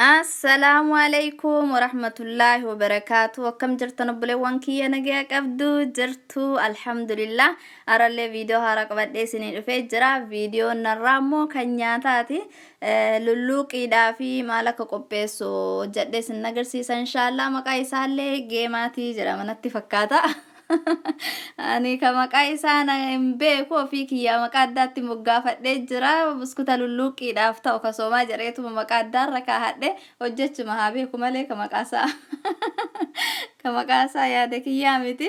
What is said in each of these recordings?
Assalaamu alaikum warahmatullaahi wabarakaatu. Akkam jirtan obboleewwan kiyya? Nagaya qabdu jirtu? Alhamdulillah, harallee viidiyoo haaraa qabadhee isinii dhufee jira. Viidiyoon narraa immoo kan nyaataati. Lulluuqiidhaa fi maal akka qopheessu hojjedhee isin agarsiisa inshaallah. Maqaa isaallee geemaatii jedhama natti fakkaata. Ani ka maqaa isaa na hin beeku, ofii kiyyaa maqaa addaatti moggaafadhee jira. Buskuta lulluuqqiidhaaf ta'u ka soomaa jedheetuma maqaa addaarra kaahadhe. Hojjechuma haa beeku malee ka maqaa isaa yaada kiyyaa miti.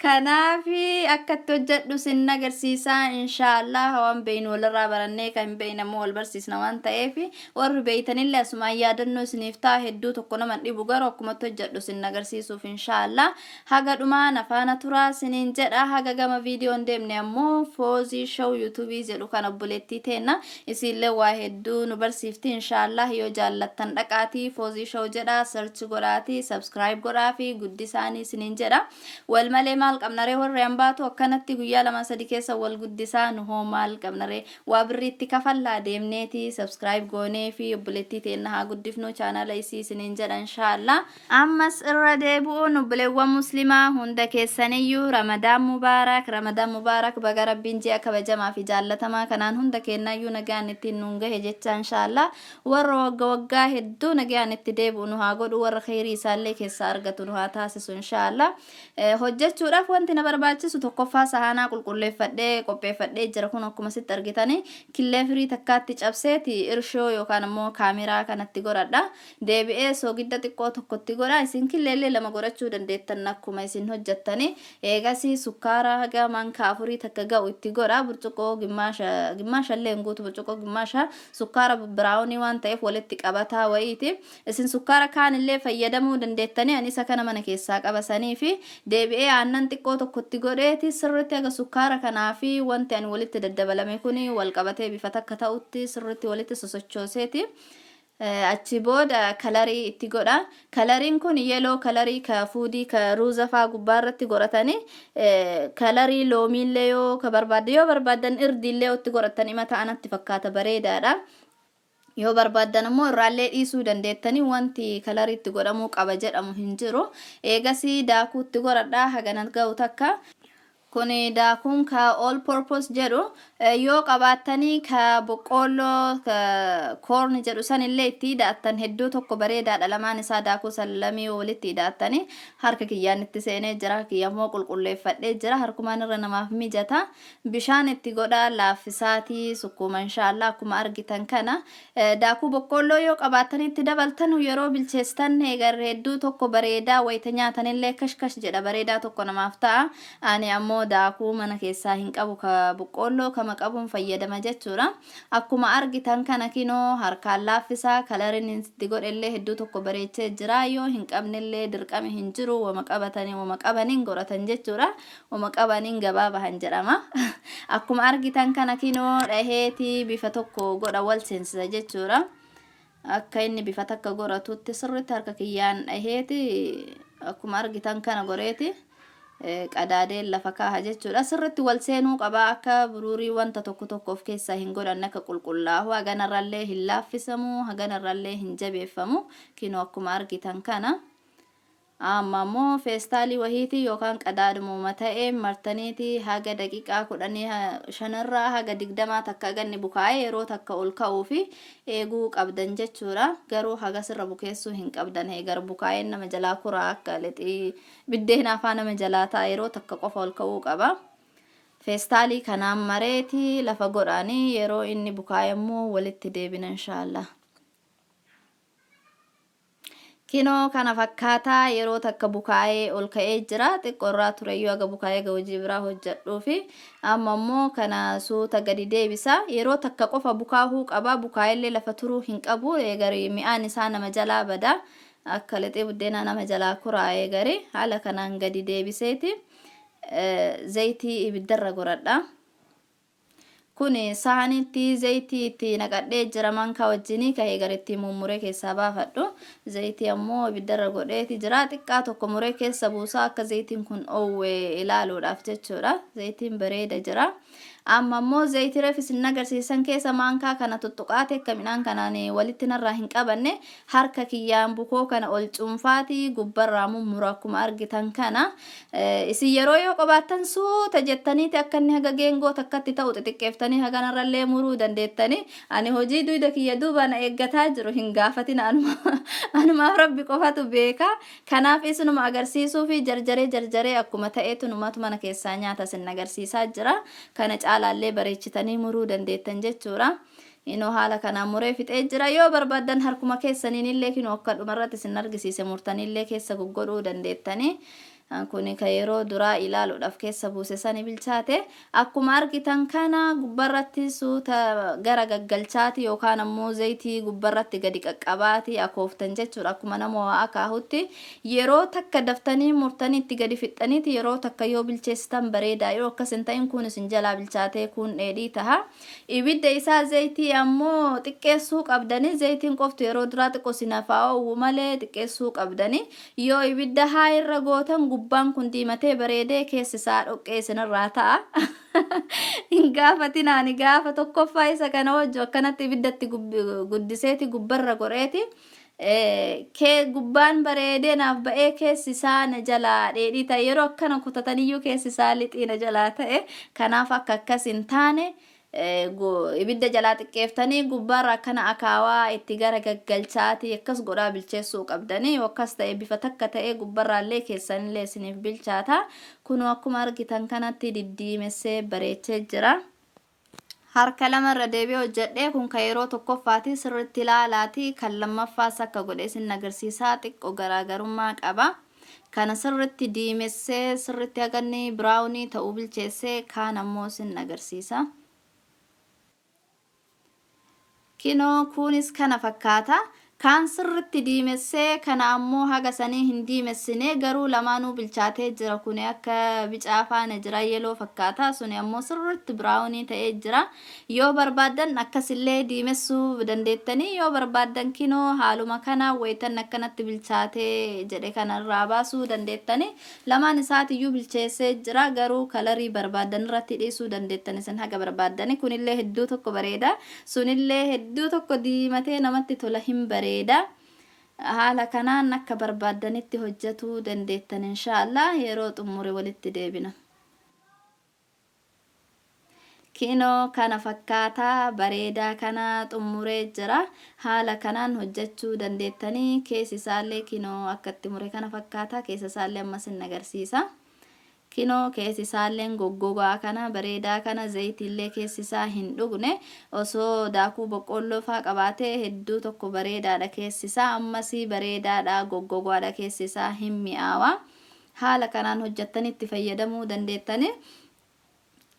Kanaaf akka itti hojjedhu sin agarsiisa inshaallah. Waan beeynu walirraa barannee, kan hin beeyne ammoo wal barsiisna waan ta'eef, warri beeytanillee asumaan yaadannoo isiniif ta'a. Hedduu tokko nama hin dhibu, garuu akkumatti hojjedhu sin agarsiisuuf inshaallah. Haga dhumaa na faana turaa siniin jedha. Haga gama viidiyoon deemne ammoo Foozii Show YouTubeii jedhu kan obboleettii teenna, isiillee waa hedduu nu barsiifti inshaallah. Yoo jaallattan dhaqaatii Foozii Show jedha search godhaatii subscribe godhaa fi guddisaanii siniin jedha. Wal malee maal qabnaree? Warri hambaatu akkanatti guyyaa lama sadi keessa wal guddisaa, nu hoo maal qabnaree? Waa birriitti kafallaa deemneeti subscribe goonee fi obboleettii teenna haa guddifnu chaanala isii siniin jedha inshaallah. Ammas irra deebi'uun obboleewwan muslimaa hunda keessaniyyuu Ramadaan Mubaarak, Ramadaan Mubaarak. Baga Rabbiin ji'a kabajamaa fi jaallatamaa kanaan hunda keennayyuu nagaan ittiin nuun gahe jecha inshaallah. Warra wagga waggaa hedduu nagaan itti deebi'u nu haa godhu, warra kheyrii isaallee keessaa argatu nu haa taasisu inshaallah. Hojjechuudhaaf wanti na barbaachisu, tokkoffaa sahaanaa qulqulleeffadhee qopheeffadhee jira. Kun akkuma sitti argitanii killee firii takkaatti cabseeti irshoo yookaan ammoo kaameraa kanatti godhadha. Deebi'ee soogidda xiqqoo tokkotti godha. Isin killeellee lama godhachuu dandeettan akkuma isin hojjettani. Eegasii sukkaara haga maankaa afurii takka ga'u itti godha. Burcuqqoo gimmaasha, gimmaashallee hin guutu, burcuqqoo gimmaasha sukkaara brownii waan ta'eef walitti qabataa wayiiti. Isin sukkaara kaanillee fayyadamuu dandeettanii, ani isa kana mana keessaa qabasanii fi deebi'ee aannan xiqqoo tokkotti godheeti sirritti haga sukkaara kanaa fi wanti ani walitti daddabalame kuni wal qabatee bifa takka ta'utti sirritti walitti sosochooseeti. Achi booda colorii itti godha. Coloriin kun yellow colorii ka foodii ka ruuza faa gubbaa irratti godhatanii, colorii loomiillee yoo ka barbaadde, yoo barbaaddan irdiillee itti godhatan ima ta'anatti fakkaata, bareedaadha. Yoo barbaaddan immoo irraallee dhiisuu dandeettanii, wanti colorii itti godhamuu qaba jedhamu hin jiru. Eegasii daakuu itti godhadhaa hagana ga'u takka. Kun daakuun ka all purpose jedhu, yoo qabaattanii ka boqqoolloo ka corn jedhu sanillee itti hidhaattan hedduu tokko bareedaadha. Lamaan isaa daakuu san lamii walitti hidhaattanii. Harka kiyyaan itti seenee jira, kiyya immoo qulqulleeffadhee jira, harkumaan irra namaaf mijata. Bishaan itti godhaa laaffisaatii sukkuuma inshaallah. Akkuma argitan kana daakuu boqqoolloo yoo qabaattanii itti dabaltan yeroo bilcheessitan eegarre hedduu tokko bareedaa, wayita nyaatanillee kashkash jedha, bareedaa tokko namaaf ta'a. Ani ammoo daakuu mana keessaa hin qabu ka boqqoolloo, kama qabuun fayyadama jechuudha. Akkuma argitan kana kinoo harkaan laaffisaa. Coloriin itti godhellee hedduu tokko bareechee jira. Yoo hin qabnellee dirqame hin jiru, wama qabatanii wama qabaniin godhatan jechuudha. Wama qabaniin gabaa bahan jedhama. Akkuma argitan kana kinoo dhaheetii bifa tokko godha, wal seensisa jechuudha. Akka inni bifa takka godhatutti sirriitti harka kiyyaan dhaheeti akkuma argitan kana godheeti qadaadeen lafa kaaha jechuudha. Sirriitti wal seenuu qaba, akka buruurii wanta tokko tokko of keessaa hin godhanne, akka qulqullaa'u. Haganarrallee hin laaffisamu, haganarrallee hin jabeeffamu. Kinoo akkuma argitan kana. Amma ammoo feestaalii wahiitii yookaan qadaadumuma ta'e martaniiti haga daqiiqaa 15rraa haga 20 takka ganni bukaa'ee yeroo takka ol ka'uu fi eeguu qabdan jechuudha. Garuu hagasirra bukeessuu hin qabdan. Eegar bukaa'een nama jalaa kuraa, akka lixii biddeenaa faa nama jalaa ta'a. Yeroo takka qofa ol ka'uu qaba. Feestaalii kanaan mareeti lafa godhaanii yeroo inni bukaa'e immoo walitti deebina inshaallah. Kinoo kana fakkaataa yeroo takka bukaa'ee ol ka'ee jira. Xiqqoo irraa tureyyuu haga bukaa'ee ga hojii biraa hojjedhuufi. Amma immoo kana suuta gadi deebisa. Yeroo takka qofa bukaahuu qaba. Bukaa'ellee lafa turuu hin qabu. Eegari mi'aan isaa nama jalaa bada. Akka lixii buddeenaa nama jalaa kuraa eegari. Haala kanaan gadi deebiseeti. Zayitii ibiddarra godhadha. Kun saanitti zayitii itti naqadhee jira mankaa wajjinii kahee gareetti mummuree keessaa baafadhu. Zayitii ammoo ibiddarra godheeti jira. Xiqqaa tokko muree keessa buusaa akka zayitiin kun oowwe ilaaluudhaaf jechuudha. Zayitiin bareeda jira. Amma immoo zayitii reef isin agarsiisan keessa maankaa kana tuttuqaate akka midhaan kanaan walitti narraa hin qabanne harka kiyyaan bukoo kana ol cuunfaati gubbarraa mummura akkuma argitan kana. Isin yeroo yoo qabaattan suuta jettaniiti akka inni haga geengoo takkatti ta'u xixiqqeeftanii haganarrallee muruu dandeettanii. Ani hojii duyda kiyya duuba na eeggataa jiru hin gaafatina anuma anumaaf rabbi qofatu beeka. Kanaaf isinuma agarsiisuu fi jarjaree jarjaree akkuma ta'eetu numatu mana keessaa nyaata isin agarsiisaa jira. Kana caalaallee bareechitanii muruu dandeettan jechuudha. Inoo haala kanaan muree fixee jira. Yoo barbaaddan harkuma keessaniinillee kinoo akka dhumarratti isin argisiise murtaniillee keessa goggodhuu dandeettanii. Kuni ka yeroo duraa ilaaluudhaaf keessa buuse sani bilchaate. Akkuma argitan kana gubbarratti suuta gara gaggalchaati yookaan ammoo zayitii gubbarratti gadi qaqqabaati akooftan jechuudha. Akkuma nama waa akaahutti yeroo takka daftanii murtanii itti gadi fixxaniiti yeroo takka yoo bilcheessitan bareedaa. Yoo akkas hin ta'in kun isin jalaa bilchaatee kun dheedhii taha. Ibidda isaa zayitii ammoo xiqqeessuu qabdani. Zayitiin qofti yeroo duraa xiqqoo isin hafaa oowwu malee xiqqeessuu qabdani. Yoo ibidda haa irra gootan gubbaan kun diimatee bareedee keessi isaa dhoqqee isinirraa ta'a. Hin gaafatinaa ani gaafa tokkoffaa isa kana hojju akkanatti ibiddatti guddiseeti gubbarra godheeti. Kee gubbaan bareedee naaf ba'ee keessi isaa na jalaa dheedhii ta'e yeroo akkana kutataniyyuu keessi isaa lixii na jalaa ta'e kanaaf akka akkas hin taane ibidda jalaa xiqqeeftanii gubbaarra akkana akaawaa itti gara gaggalchaatii akkas godhaa bilcheessuu qabdanii yoo akkas ta'e bifa takka ta'ee gubbarraallee keessanillee isiniif bilchaata kunoo akkuma argitan kanatti diddiimessee bareechee jira. Harka lama irra deebi'ee hojjedhe kun kan yeroo tokkoffaati sirritti ilaalaati kan lammaffaas akka godhe isin agarsiisaa xiqqo garaagarummaa qaba. Kana sirritti diimessee sirritti haga inni biraawunii ta'u bilcheessee kaan ammoo isin agarsiisa. Kinoo kuunis kana fakkaata. Kaan sirritti diimessee kana ammoo haga sanii hin diimessine garuu lamaanuu bilchaatee jira kuni akka bicaa faana jira yeloo fakkaata suni ammoo sirritti biraawunii ta'ee jira yoo barbaaddan akkasillee diimessuu dandeettanii yoo barbaaddan kinoo haaluma kana waytan akkanatti bilchaatee jedhe kana irraa baasuu dandeettanii lamaan isaatiyyuu bilcheessee jira garuu kalarii barbaaddan irratti dhiisuu dandeettan isin haga barbaaddani kunillee hedduu tokko bareeda Sunillee hedduu tokko diimatee namatti tola hin bareeda. Haala kanaan akka barbaaddanitti hojjatuu dandeettan inshaallah yeroo xummure walitti deebina. Kinoo kana fakkaata bareedaa kana xummuree jira. Haala kanaan hojjachuu dandeettanii keessi isaallee kinoo akka itti mure kana fakkaata keessa isaallee ammas hin agarsiisa. Kinoo keessi isaalleen goggogaa kana bareedaa kana zayitiillee keessi isaa hin dhugne osoo daakuu boqqoolloo faa qabaatee hedduu tokko bareedaadha keessi isaa ammasii bareedaadha goggogaadha keessi isaa hin mi'aawa haala kanaan hojjattanii itti fayyadamuu dandeettani.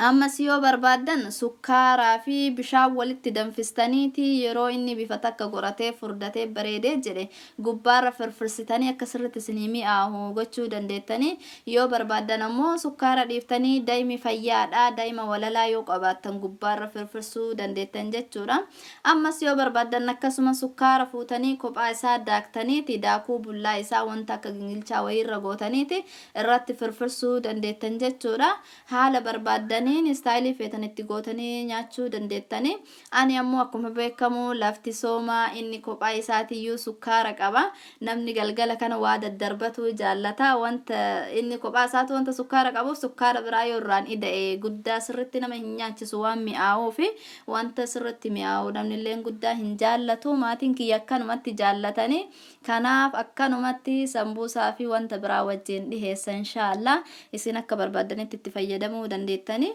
Ammas yoo barbaaddan sukkaaraa fi bishaan walitti danfistaniiti yeroo inni bifa takka godhatee furdatee bareedee jedhe gubbaarra firfirsitanii akka sirritti isinii mi'aahu gochuu dandeettanii yoo barbaaddan ammoo sukkaara dhiiftanii daa'imi fayyaadha daa'ima walalaa yoo qabaattan gubbaarra firfirsuu dandeettan jechuudha. Ammas yoo barbaaddan akkasuma sukkaara fuutanii kophaa isaa daaktaniiti daakuu bullaa isaa wanta akka gingilchaa wayiirra gootaniiti irratti firfirsuu dandeettan jechuudha. Haala barbaaddaniin istaayilii feetan itti gootanii nyaachuu dandeettani. Ani ammoo akkuma beekamu lafti soomaa inni kophaa isaatiyyuu sukkaara qaba. Namni galgala kana waa daddarbatu jaallata. Wanta inni kophaa isaatu wanta sukkaara qabuuf sukkaara biraa yoo irraan ida'e guddaa sirritti nama hin nyaachisu waan mi'aawuufi wanta sirritti mi'aawu namnilleen guddaa hin jaallatu. Maatiin kiyya akkanumatti jaallatanii Kanaaf akkanumatti sambuusaa fi wanta biraa wajjin dhiheessa inshaallah isin akka barbaaddanitti itti fayyadamuu dandeettani.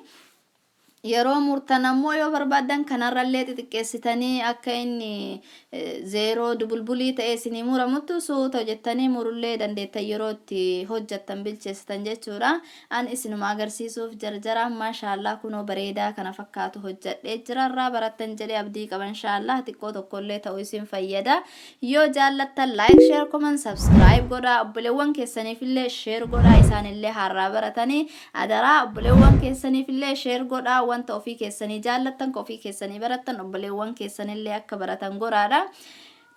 Yeroo murtan ammoo yoo barbaaddan kanarrallee xixiqqeessitanii akka inni zeeroo dubulbulii ta'ee isinii muramuttu suuta jettanii murullee dandeettan yeroo itti hojjattan bilcheessitan jechuudha. An isinuma agarsiisuuf jarjara maashaallah kunoo bareedaa kana fakkaatu hojjadhee jira irraa barattan jedhee abdii qaba inshaallah xiqqoo tokkollee ta'u isin fayyada. Yoo jaallattan like, share, comment, subscribe godhaa. Obboleewwan keessaniifillee share godhaa. Isaanillee har'aa baratanii adaraa obboleewwan keessaniifillee share godhaa. Wanta ofii keessanii jaallattan ka ofii keessanii barattan obboleewwan keessanillee akka baratan godhaadha.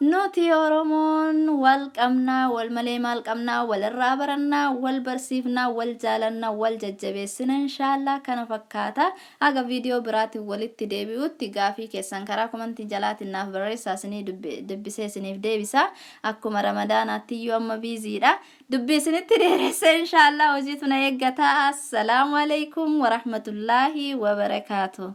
Nuti Oromoon wal qabnaa, wal malee maal qabnaa, walirraa barannaa, wal barsiifnaa, wal jaalannaa, wal jajjabeessina inshaallah kana fakkaata. Haga viidiyoo biraatiin walitti deebi'utti gaafii keessan karaa komantii jalaatiin naaf barreessaa isinii dubbisee isiniif deebisa. Akkuma Ramadaanaatti iyyuu amma biiziidha. Dubbii isinitti dheeresse inshaallah hojiitu na eeggata. Assalaamu alaikum warahmatullaahi wabarakaatu.